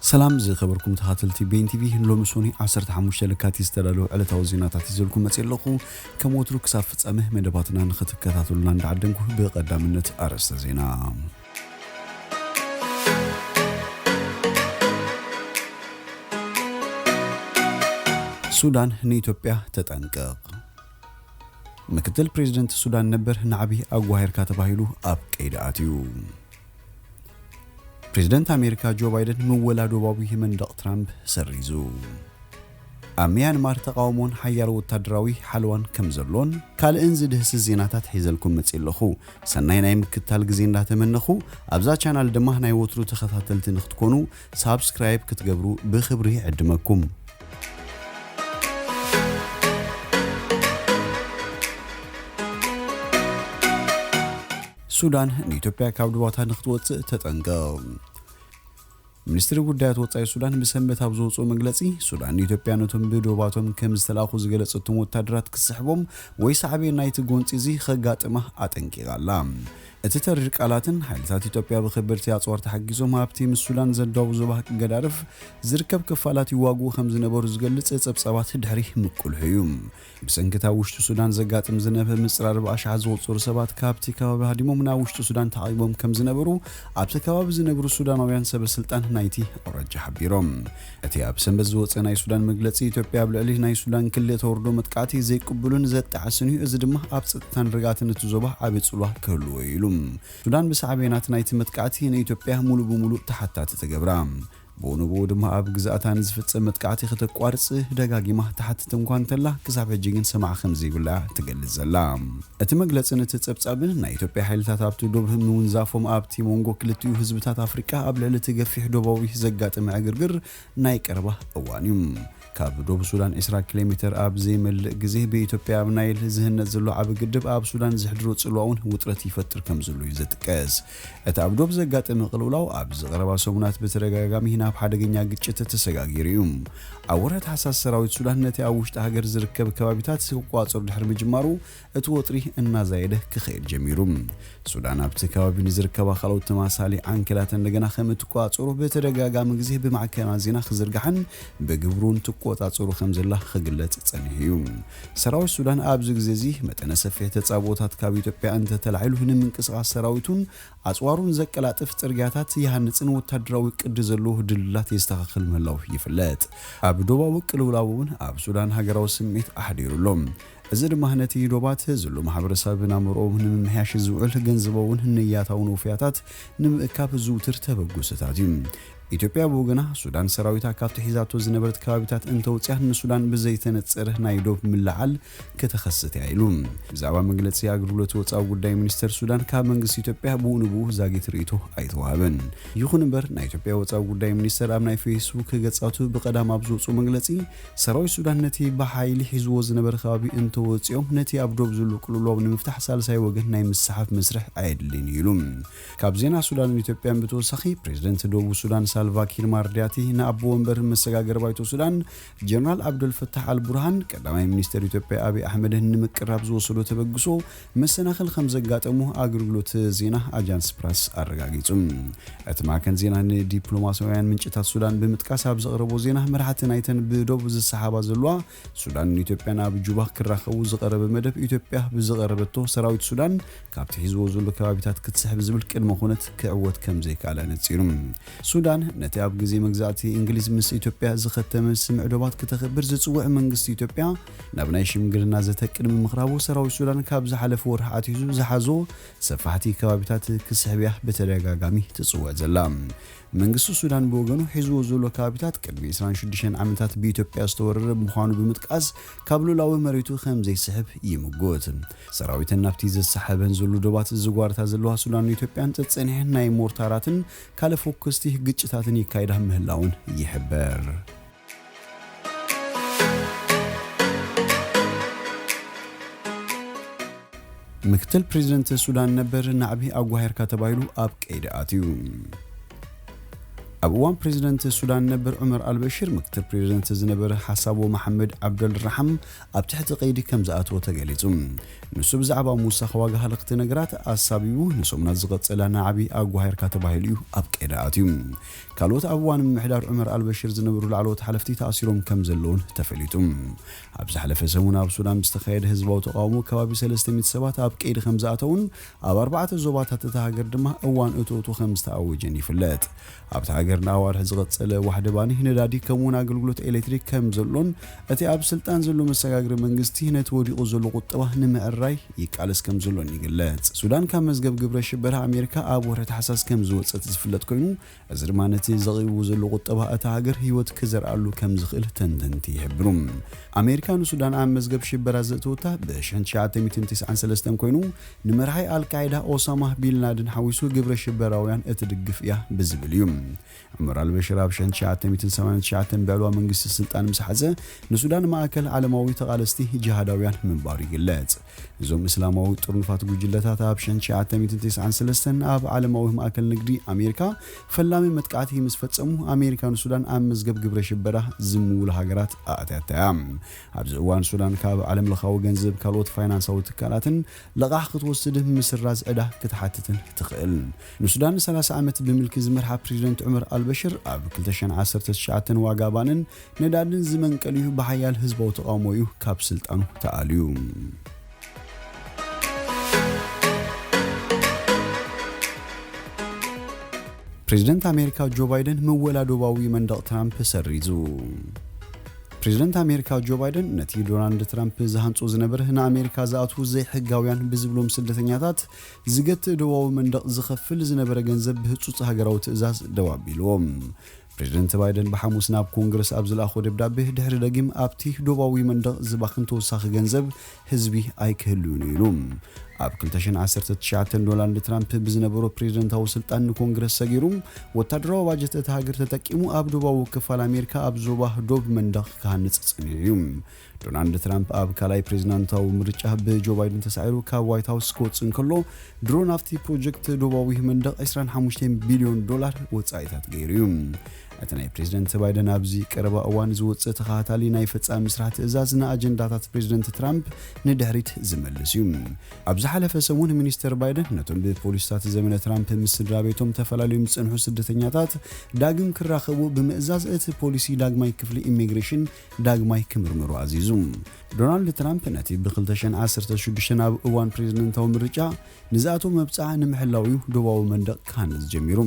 ሰላም ዝኸበርኩም ተኸታተልቲ ቤን ቲቪ፣ ሎሚ ሶኒ ዓሰርተ ሓሙሽተ ለካቲት ዝተዳለዉ ዕለታዊ ዜናታት ይዘልኩም መፅእ ኣለኹ። ከም ወትሩ ክሳብ ፍጻመ መደባትና ንኽትከታተሉና እንዳዓደምኩ ብቐዳምነት ኣርእስተ ዜና። ሱዳን ንኢትዮጵያ ተጠንቅቕ። ምክትል ፕሬዚደንት ሱዳን ነበር ናዕቢ ኣጓሂርካ ተባሂሉ ኣብ ቀይዲ ኣትዩ። ፕሬዚደንት ኣሜሪካ ጆ ባይደን ምወላ ዶባዊ መንደቕ ትራምፕ ሰሪዙ። ኣብ ሚያንማር ተቓውሞን ሓያል ወታደራዊ ሓለዋን ከም ዘሎን ካልእን ዝድህስስ ዜናታት ሒዘልኩም መፅእ ኣለኹ። ሰናይ ናይ ምክትታል ግዜ እንዳተመነኹ፣ ኣብዛ ቻናል ድማ ናይ ወትሩ ተኸታተልቲ ንክትኮኑ ሳብስክራይብ ክትገብሩ ብኽብሪ ይዕድመኩም። ሱዳን ንኢትዮጵያ ካብ ዶባታ ንክትወፅእ ተጠንቀቕ። ሚኒስትሪ ጉዳያት ወጻኢ ሱዳን ብሰንበት ኣብ ዘውፅኦ መግለጺ፣ ሱዳን ንኢትዮጵያ ነቶም ብዶባቶም ከም ዝተላእኹ ዝገለጸቶም ወታደራት ክስሕቦም ወይ ሳዕቤን ናይቲ ጎንፂ እዚ ከጋጥማ ኣጠንቂቓ ኣላ። እቲ ተሪር ቃላትን ሓይልታት ኢትዮጵያ ብከበድቲ ኣጽዋር ተሓጊዞም ኣብቲ ምስ ሱዳን ዘዳውብ ዞባ ገዳርፍ ዝርከብ ክፋላት ይዋግኡ ከም ዝነበሩ ዝገልጽ ጸብጻባት ድሕሪ ምቁልሑ እዩ። ብሰንኪ እቲ ኣብ ውሽጢ ሱዳን ዘጋጥም ዝነበ ምጽራር ብኣሽሓት ዝቑጸሩ ሰባት ካብቲ ከባቢ ሃዲሞም ናብ ውሽጢ ሱዳን ተዓቒቦም ከም ዝነበሩ ኣብቲ ከባቢ ዝነብሩ ሱዳናውያን ሰበ ስልጣን ናይቲ ኣውራጃ ሓቢሮም። እቲ ኣብ ሰንበት ዝወጸ ናይ ሱዳን መግለጺ፣ ኢትዮጵያ ኣብ ልዕሊ ናይ ሱዳን ክሊ እተወርዶ መጥቃዕቲ ዘይቅብሉን ዘጣዕስን እዩ፣ እዚ ድማ ኣብ ጸጥታን ርግኣትን እቲ ዞባ ዓቢ ጽልዋ ክህልዎ እዩ ኢሉ። ሱዳን ብሳዕቤናት ናይቲ መጥቃዕቲ ንኢትዮጵያ ሙሉ ብሙሉ ተሓታቲ ትገብራ። ብኡ ንብኡ ድማ ኣብ ግዝኣታ ንዝፍጸም መጥቃዕቲ ከተቋርጽ ደጋጊማ ትሓትት እንኳ እንተላ፣ ክሳብ ሕጂ ግን ሰማዒ ከም ዘይብላ ትገልጽ ዘላ። እቲ መግለጽን እቲ ጸብጻብን፣ ናይ ኢትዮጵያ ሓይልታት ኣብቲ ዶብ ምውንዛፎም ኣብቲ መንጎ ክልቲኡ ህዝብታት ኣፍሪቃ ኣብ ልዕሊ እቲ ገፊሕ ዶባዊ ዘጋጠመ ዕግርግር ናይ ቀረባ እዋን እዩ። ካብ ዶብ ሱዳን ዕስራ ኪሎ ሜተር ኣብ ዘይመልእ ግዜ ብኢትዮጵያ ኣብ ናይል ዝህነጽ ዘሎ ዓቢ ግድብ ኣብ ሱዳን ዝሕድሮ ጽልዋ እውን ውጥረት ይፈጥር ከም ዘሎ እዩ ዝጥቀስ። እቲ ኣብ ዶብ ዘጋጠመ ቅልውላው ኣብዚ ቀረባ ሰሙናት ብተደጋጋሚ ናብ ሓደገኛ ግጭት ተሰጋጊሩ እዩ። ኣብ ወርሒ ታሕሳስ ሰራዊት ሱዳን ነቲ ኣብ ውሽጢ ሃገር ዝርከብ ከባቢታት ክቋጸሩ ድሕሪ ምጅማሩ እቲ ወጥሪ እናዛየደ ክኸይድ ጀሚሩ። ሱዳን ኣብቲ ከባቢ ንዝርከባ ካልኦት ተማሳሊ ዓንኬላት እንደገና ከም እትቋጸሩ ብተደጋጋሚ ግዜ ብማዕከናት ዜና ክዝርጋሕን ብግብሩን ትቆጻጸሩ ከም ዘላ ክግለጽ ጸኒሑ እዩ። ሰራዊት ሱዳን ኣብዚ ግዜ እዚ መጠነ ሰፊሕ ተጻብኦታት ካብ ኢትዮጵያ እንተተላዒሉ ንምንቅስቓስ ሰራዊቱን ኣጽዋሩን ዘቀላጥፍ ጽርግያታት ይሃንጽን ወታደራዊ ቅዲ ዘለዎ ድልድላት የስተኻኽል ምህላው ይፍለጥ። ኣብ ዶባዊ ቅልውላው እውን ኣብ ሱዳን ሃገራዊ ስምዒት ኣሕዲሩ ኣሎ። እዚ ድማ ነቲ ዶባት ዘሎ ማሕበረሰብ ናምርኦም ንምምሕያሽ ዝውዕል ገንዘባውን ንያታውን ውፍያታት ንምእካብ ዝውትር ተበግሶታት እዩ። ኢትዮጵያ ብወገና፣ ሱዳን ሰራዊታ ካብቲ ሒዛቶ ዝነበረት ከባቢታት እንተውፅያ፣ ንሱዳን ብዘይተነፀረ ናይ ዶብ ምልዓል ከተኸስት እያ ኢሉ። ብዛዕባ መግለፂ ኣገልግሎት ወፃኢ ጉዳይ ሚኒስተር ሱዳን፣ ካብ መንግስቲ ኢትዮጵያ ብኡ ንብኡ ዛጊት ርእይቶ ኣይተዋህበን። ይኹን እምበር፣ ናይ ኢትዮጵያ ወፃኢ ጉዳይ ሚኒስተር ኣብ ናይ ፌስቡክ ገጻቱ ብቐዳም ኣብ ዝወፅኡ መግለፂ፣ ሰራዊት ሱዳን ነቲ ብሓይሊ ሒዝዎ ዝነበረ ከባቢ እንተወፂኦም፣ ነቲ ኣብ ዶብ ዘሎ ቅልውላው ንምፍታሕ ሳልሳይ ወገን ናይ ምስሓብ መስርሕ ኣየድልን እዩ ኢሉ። ካብ ዜና ሱዳንን ኢትዮጵያን ብተወሳኺ፣ ፕሬዚደንት ደቡብ ሱዳን ሳልቫ ኪር ማርዲያቲ ንኣቦ ወንበር መሰጋገሪ ባይቶ ሱዳን ጀነራል ዓብደልፈታሕ ኣልቡርሃን ቀዳማይ ሚኒስተር ኢትዮጵያ ኣብይ ኣሕመድን ንምቅራብ ዝወሰዶ ተበግሶ መሰናኽል ከም ዘጋጠሙ ኣገልግሎት ዜና ኣጃንስ ፕራስ ኣረጋጊጹ። እቲ ማዕከን ዜና ንዲፕሎማስያውያን ምንጭታት ሱዳን ብምጥቃስ ኣብ ዘቕረቦ ዜና፣ መራሕቲ ናይተን ብዶብ ዝሰሓባ ዘለዋ ሱዳንን ኢትዮጵያን ኣብ ጁባ ክራኸቡ ዝቐረበ መደብ፣ ኢትዮጵያ ብዝቐረበቶ ሰራዊት ሱዳን ካብቲ ሒዝዎ ዘሎ ከባቢታት ክትስሕብ ዝብል ቅድመ ኩነት ክዕወት ከም ዘይከኣለ ኣነጺሩ። ሱዳን ነቲ ኣብ ግዜ መግዛእቲ እንግሊዝ ምስ ኢትዮጵያ ዝኸተመ ስምዕ ዶባት ክተኽብር ዝጽውዕ መንግስቲ ኢትዮጵያ፣ ናብ ናይ ሽምግልና ዘተ ቅድሚ ምቕራቡ፣ ሰራዊት ሱዳን ካብ ዝሓለፈ ወርሒ ኣትሒዙ ዝሓዞ ሰፋሕቲ ከባቢታት ክስሕብ እያ ብተደጋጋሚ ትጽውዕ ዘላ። መንግስቲ ሱዳን ብወገኑ፣ ሒዝዎ ዘሎ ከባቢታት ቅድሚ ዕስራን ሽዱሽተን ዓመታት ብኢትዮጵያ ዝተወረረ ምዃኑ ብምጥቃስ፣ ካብ ሉላዊ መሬቱ ከም ዘይስሕብ ይምጉት። ሰራዊተን ናብቲ ዘሰሓበን ዘሎ ዶባት ዝጓርታ ዘለዋ ሱዳንን ኢትዮጵያን ጸጸኒሐን ናይ ሞርታራትን ካልእ ፎኩስቲ ግጭታትን ይካየዳ ምህላውን ይሕበር። ምክትል ፕሬዚደንት ሱዳን ነበር ናዕቢ ኣጓሂርካ ተባሂሉ ኣብ ቀይዲ ኣትዩ። ኣብ እዋን ፕሬዝደንት ሱዳን ነበር ዑመር ኣልበሽር፣ ምክትል ፕሬዝደንት ዝነበረ ሓሳቦ መሓመድ ዓብደል ራሕም ኣብ ትሕቲ ቀይዲ ከም ዝኣተወ ተገሊጹ። ንሱ ብዛዕባ ምውሳኽ ዋጋ ሃለኽቲ ነገራት ኣሳቢቡ ንሰሙናት ዝቐጸላ ናዕቢ ኣጓሂርካ ተባሂሉ እዩ ኣብ ቀይዲ ኣትዩ። ካልኦት ኣብ እዋን ምምሕዳር ዑመር ኣልበሽር ዝነበሩ ላዕለዎት ሓለፍቲ ተኣሲሮም ከም ዘለውን ተፈሊጡ። ኣብ ዝሓለፈ ሰሙን ኣብ ሱዳን ብዝተኻየደ ህዝባዊ ተቓውሞ ከባቢ ሰለስተ ሚእቲ ሰባት ኣብ ቀይዲ ከም ዝኣተውን ኣብ ኣርባዕተ ዞባታት እታ ሃገር ድማ እዋን እቶቱ ከም ዝተኣወጀን ይፍለጥ። ኣብታ ሃገር ንኣዋርሕ ዝቐጸለ ዋሕዲ ባኒ ነዳዲ ከምኡውን ኣገልግሎት ኤሌክትሪክ ከም ዘሎን እቲ ኣብ ስልጣን ዘሎ መሰጋግሪ መንግስቲ ነቲ ወዲቑ ዘሎ ቁጠባ ንምዕራይ ይቃለስ ከም ዘሎን ይግለጽ። ሱዳን ካብ መዝገብ ግብረ ሽበራ ኣሜሪካ ኣብ ወርሒ ታሕሳስ ከም ዝወጸት ዝፍለጥ ኮይኑ፣ እዚ ድማ ነቲ ዘቒቡ ዘሎ ቁጠባ እታ ሃገር ህይወት ክዘርኣሉ ከም ዝኽእል ተንተንቲ ይሕብሩ። ኣሜሪካ ንሱዳን ኣብ መዝገብ ሽበራ ዘእተወታ ብ ሽሕን ትሽዓተ ሚእትን ተስዓን ሰለስተን ኮይኑ፣ ንመርሓይ ኣልቃይዳ ኦሳማ ቢንላድን ሓዊሱ ግብረ ሽበራውያን እትድግፍ እያ ብዝብል እዩ። ዑመር ኣልበሽር ኣብ ሽሕን ትሽዓተ ሚእትን ሰማንያን ትሽዓተን ብዕልዋ መንግስቲ ስልጣን ምስ ሓዘ፣ ንሱዳን ማእከል ዓለማዊ ተቓለስቲ ጅሃዳውያን ምንባሩ ይግለጽ። እዞም እስላማዊ ጥርኑፋት ጉጅለታት ኣብ ሽሕን ትሽዓተ ሚእትን ተስዓን ሰለስተን ኣብ ዓለማዊ ማእከል ንግዲ ኣሜሪካ ፈላሚ መጥቃዕቲ ምስ ፈጸሙ፣ ኣሜሪካ ንሱዳን ኣብ መዝገብ ግብረ ሽበራ ዝምውሉ ሃገራት ኣእትያታ እያ። ኣብዚ እዋን ሱዳን ካብ ዓለም ለኻዊ ገንዘብ ካልኦት ፋይናንሳዊ ትካላትን ለቓሕ ክትወስድ ምስራዝ ዕዳ ክትሓትትን ትኽእል። ንሱዳን ንሰላሳ ዓመት ብምልኪ ዝመርሓ ፕሬዝደንት ዑመር ኣልበሽር ኣብ ክልተ ሽሕን ዓሰርተ ትሽዓተን ዋጋ ባንን ነዳድን ዝመንቀል እዩ፣ ብሓያል ህዝባዊ ተቓውሞ እዩ ካብ ስልጣኑ ተኣልዩ። ፕሬዝደንት ኣሜሪካ ጆ ባይደን ምወላ ዶባዊ መንደቕ ትራምፕ ሰሪዙ። ፕሬዝደንት ኣሜሪካ ጆ ባይደን ነቲ ዶናልድ ትራምፕ ዝሃንጾ ዝነበረ ንኣሜሪካ ዝኣትዉ ዘይሕጋውያን ብዝብሎም ስደተኛታት ዝገትእ ዶባዊ መንደቕ ዝኸፍል ዝነበረ ገንዘብ ብህጹጽ ሃገራዊ ትእዛዝ ደው ኣቢልዎ። ፕሬዝደንት ባይደን ብሓሙስ ናብ ኮንግረስ ኣብ ዝለኣኾ ደብዳቤ ድሕሪ ደጊም ኣብቲ ዶባዊ መንደቕ ዝባኽን ተወሳኺ ገንዘብ ህዝቢ ኣይክህልውን እዩ ኢሉ። ኣብ ክልተ ሽሕን ዓሰርተ ትሽዓተን ዶናልድ ትራምፕ ብዝነበሮ ፕሬዝደንታዊ ስልጣን ንኮንግረስ ሰጊሩ ወታደራዊ ባጀት እታ ሃገር ተጠቂሙ ኣብ ዶባዊ ክፋል ኣሜሪካ ኣብ ዞባ ዶብ መንደቕ ክሃንጽ ጸኒሑ እዩ። ዶናልድ ትራምፕ ኣብ ካልኣይ ፕሬዝዳንታዊ ምርጫ ብጆ ባይደን ተሳዒሩ ካብ ዋይት ሃውስ ክወጽእ እንከሎ፣ ድሮ ናብቲ ፕሮጀክት ዶባዊ መንደቕ ዕስራን ሓሙሽተን ቢልዮን ዶላር ወጻኢታት ገይሩ እዩ። እቲ ናይ ፕሬዝደንት ባይደን ኣብዚ ቀረባ እዋን ዝወጽእ ተኸታታሊ ናይ ፈጻሚ ስራሕ ትእዛዝ ንኣጀንዳታት ፕሬዝደንት ትራምፕ ንድሕሪት ዝመልስ እዩ። ኣብ ዝሓለፈ ሰሙን ሚኒስተር ባይደን ነቶም ብፖሊስታት ዘመነ ትራምፕ ምስ ስድራ ቤቶም ተፈላለዮም ዝጸንሑ ስደተኛታት ዳግም ክራኸቡ ብምእዛዝ እቲ ፖሊሲ ዳግማይ ክፍሊ ኢሚግሬሽን ዳግማይ ክምርምሩ ኣዚዙ። ዶናልድ ትራምፕ ነቲ ብ ክልተ ሽሕን ዓሰርተ ሽዱሽተን ኣብ እዋን ፕሬዝደንታዊ ምርጫ ንዝኣተዎ መብጽዓ ንምሕላው እዩ ዶባዊ መንደቕ ክሃንጽ ጀሚሩ።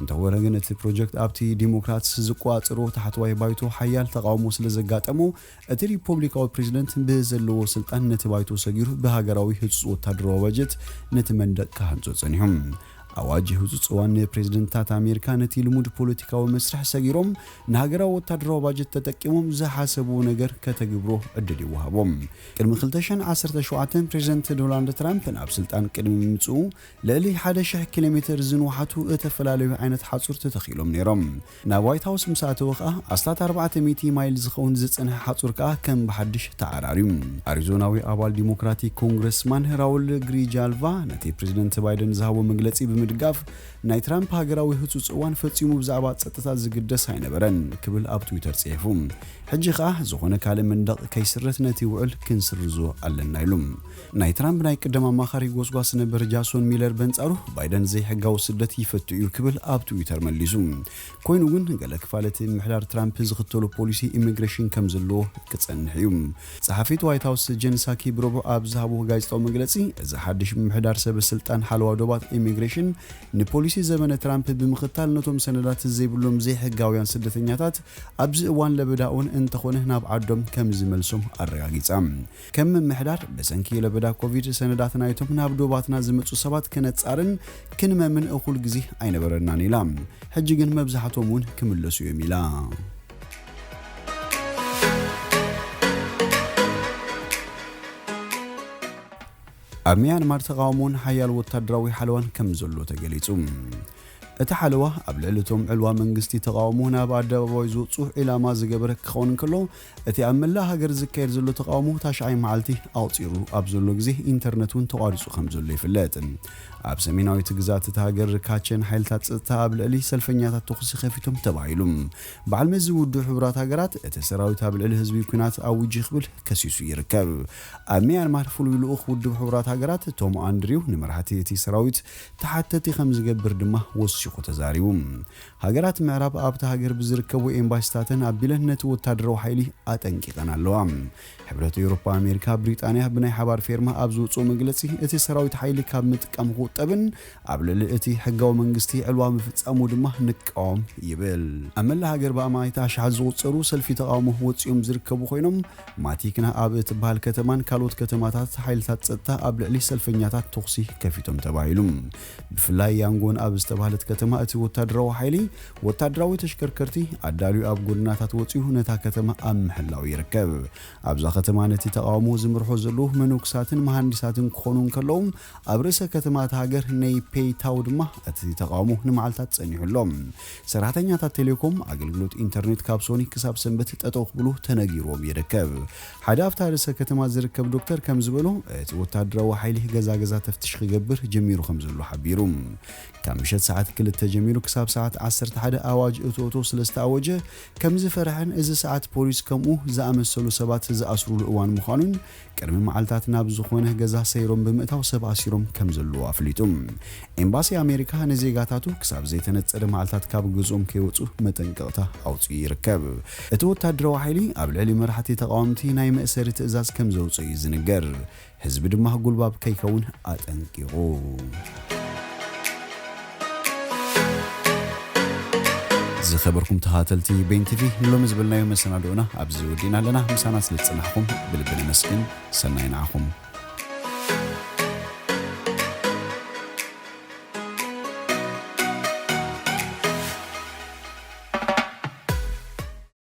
እንተኾነ ግን እቲ ፕሮጀክት ኣብቲ ዲሞክራትስ ዝቆጻጸሮ ታሕተዋይ ባይቶ ሓያል ተቓውሞ ስለ ዘጋጠሞ፣ እቲ ሪፖብሊካዊ ፕሬዝደንት ብዘለዎ ስልጣን ነቲ ባይቶ ሰጊሩ ብሃገራዊ ህጹጽ ወታደራዊ ባጀት ነቲ መንደቕ ክሃንጾ ጸኒሑ። ኣዋጅ ህጹጽ እዋን ንፕሬዝደንትታት ኣሜሪካ ነቲ ልሙድ ፖለቲካዊ መስርሕ ሰጊሮም ንሃገራዊ ወታደራዊ ባጀት ተጠቂሞም ዝሓሰብዎ ነገር ከተግብሮ ዕድል ይወሃቦም። ቅድሚ ክልተ ሽሕን ዓሰርተ ሸውዓተን ፕሬዝደንት ዶናልድ ትራምፕ ናብ ስልጣን ቅድሚ ምምጽኡ ልዕሊ ሓደ ሽሕ ኪሎ ሜትር ዝንውሓቱ እተፈላለዩ ዓይነት ሓጹር ተተኺሎም ነይሮም። ናብ ዋይት ሃውስ ምስ ኣተወ ከኣ ኣስታት ኣርባዕተ ሚእቲ ማይል ዝኸውን ዝጸንሐ ሓጹር ከኣ ከም ብሓድሽ ተዓራርዩ። ኣሪዞናዊ ኣባል ዲሞክራቲክ ኮንግረስማን ራውል ግሪጃልቫ ነቲ ፕሬዝደንት ባይደን ዝሃቦ መግለጺ ብምድጋፍ፣ ናይ ትራምፕ ሃገራዊ ህጹጽ እዋን ፈጺሙ ብዛዕባ ጸጥታ ዝግደስ ኣይነበረን ክብል ኣብ ትዊተር ጽሒፉ። ሕጂ ከኣ ዝኾነ ካልእ መንደቕ ከይስረት ነቲ ውዕል ክንስርዞ ኣለና ኢሉ። ናይ ትራምፕ ናይ ቅደም ኣማኻሪ ጎስጓስ ነበር ጃሶን ሚለር በንጻሩ፣ ባይደን ዘይሕጋዊ ስደት ይፈቱ እዩ ክብል ኣብ ትዊተር መሊሱ። ኮይኑ ግን ገለ ክፋል እቲ ምምሕዳር ትራምፕ ዝኽተሎ ፖሊሲ ኢሚግሬሽን ከም ዘለዎ ክጸንሕ እዩ። ጸሓፊት ዋይት ሃውስ ጀን ሳኪ ብረቡዕ ኣብ ዝሃብዎ ጋዜጣዊ መግለጺ፣ እዚ ሓድሽ ምምሕዳር ሰበ ስልጣን ሓለዋ ዶባት ኢሚግሬሽን ንፖሊሲ ዘመነ ትራምፕ ብምኽታል ነቶም ሰነዳት ዘይብሎም ዘይሕጋውያን ስደተኛታት ኣብዚ እዋን ለበዳ እውን እንተኾነ ናብ ዓዶም ከም ዝመልሶም ኣረጋጊጻ። ከም ምምሕዳር ብሰንኪ ለበዳ ኮቪድ ሰነዳት ናይቶም ናብ ዶባትና ዝመጹ ሰባት ክነጻርን ክንመምን እኹል ግዜ ኣይነበረናን ኢላ። ሕጂ ግን መብዛሕቶም እውን ክምለሱ እዮም ኢላ። ኣብ ሚያንማር ተቓውሞን ሓያል ወታደራዊ ሓለዋን ከም ዘሎ ተገሊጹ። እቲ ሓለዋ ኣብ ልዕሊ እቶም ዕልዋ መንግስቲ ተቓውሞ ናብ ኣደባባይ ዝወጹ ዒላማ ዝገበረ ክኸውን እንከሎ፣ እቲ ኣብ መላእ ሃገር ዝካየድ ዘሎ ተቓውሞ ታሽዓይ መዓልቲ ኣቑጺሩ ኣብ ዘሎ ግዜ ኢንተርነት እውን ተቋሪጹ ከም ዘሎ ይፍለጥ። ኣብ ሰሜናዊት ግዛት እታ ሃገር ራካይን ሓይልታት ጸጥታ ኣብ ልዕሊ ሰልፈኛታት ተኹሲ ከፊቶም ተባሂሉ። በዓል መዚ ውድብ ሕቡራት ሃገራት፣ እቲ ሰራዊት ኣብ ልዕሊ ህዝቢ ኲናት ኣዊጁ ክብል ከሲሱ ይርከብ። ኣብ ሚያንማር ፍሉይ ልኡኽ ውድብ ሕቡራት ሃገራት ቶም ኣንድሪው ንመራሕቲ እቲ ሰራዊት ተሓተቲ ከም ዝገብር ድማ ወሲኹ ተዛሪቡ። ሃገራት ምዕራብ ኣብታ ሃገር ብዝርከቡ ኤምባሲታተን ኣቢለን ነቲ ወታደራዊ ሓይሊ ኣጠንቂቐን ኣለዋ። ሕብረት ኤውሮፓ ኣሜሪካ ብሪጣንያ ብናይ ሓባር ፌርማ ኣብ ዝወፅኦ መግለፂ፣ እቲ ሰራዊት ሓይሊ ካብ ምጥቃም ክቑጠብን ኣብ ልዕሊ እቲ ሕጋዊ መንግስቲ ዕልዋ ምፍፃሙ ድማ ንቃወም ይብል። ኣብ መላእ ሃገር ብኣማኢት ኣሽሓት ዝቑፀሩ ሰልፊ ተቓውሞ ወፂኦም ዝርከቡ ኮይኖም፣ ማቲክና ኣብ እትበሃል ከተማን ካልኦት ከተማታት ሓይልታት ጸጥታ ኣብ ልዕሊ ሰልፈኛታት ተኹሲ ከፊቶም ተባሂሉ። ብፍላይ ያንጎን ኣብ ዝተባህለት ከተማ እቲ ወታደራዊ ሓይሊ ወታደራዊ ተሽከርከርቲ ኣዳልዩ ኣብ ጎድናታት ወጺኡ ነታ ከተማ ኣብ ምሕላው ይርከብ። ኣብዛ ከተማ ነቲ ተቓውሞ ዝምርሖ ዘለዉ መነኩሳትን መሃንዲሳትን ክኾኑ እንከለዉ፣ ኣብ ርእሰ ከተማ እታ ሃገር ነይ ፔይታው ድማ እቲ ተቓውሞ ንመዓልታት ጸኒሑ ኣሎ። ሰራሕተኛታት ቴሌኮም ኣገልግሎት ኢንተርኔት ካብ ሶኒ ክሳብ ሰንበት ጠጠው ክብሉ ተነጊርዎም ይርከብ። ሓደ ኣብታ ርእሰ ከተማ ዝርከብ ዶክተር ከም ዝበሎ፣ እቲ ወታደራዊ ሓይሊ ገዛ ገዛ ተፍትሽ ክገብር ጀሚሩ ከም ዘሎ ሓቢሩ። ካብ ምሸት ሰዓት ክልተ ጀሚሩ ክሳብ ሰዓት ዓሰርተ ሓደ ኣዋጅ እቶቶ ስለ ዝተኣወጀ ከም ዝፈርሐን እዚ ሰዓት ፖሊስ ከምኡ ዝኣመሰሉ ሰባት ዝኣስሩሉ እዋን ምዃኑን ቅድሚ መዓልታት ናብ ዝኾነ ገዛ ሰይሮም ብምእታው ሰብ ኣሲሮም ከም ዘለዉ ኣፍሊጡ። ኤምባሲ ኣሜሪካ ንዜጋታቱ ክሳብ ዘይተነጸረ መዓልታት ካብ ገዝኦም ከይወጹ መጠንቀቕታ ኣውጺኡ ይርከብ። እቲ ወታደራዊ ሓይሊ ኣብ ልዕሊ መራሕቲ ተቓወምቲ ናይ መእሰሪ ትእዛዝ ከም ዘውጽእ እዩ ዝንገር። ህዝቢ ድማ ጉልባብ ከይከውን ኣጠንቂቑ። ዝኸበርኩም ተኸታተልቲ ቤን ቲቪ፣ ንሎሚ ዝበልናዮ መሰናድኦና ኣብዚ ወዲእና ኣለና። ምሳና ስለ ዝጸናሕኩም ብልቢ ነመስግን። ሰናይ ንዓኹም።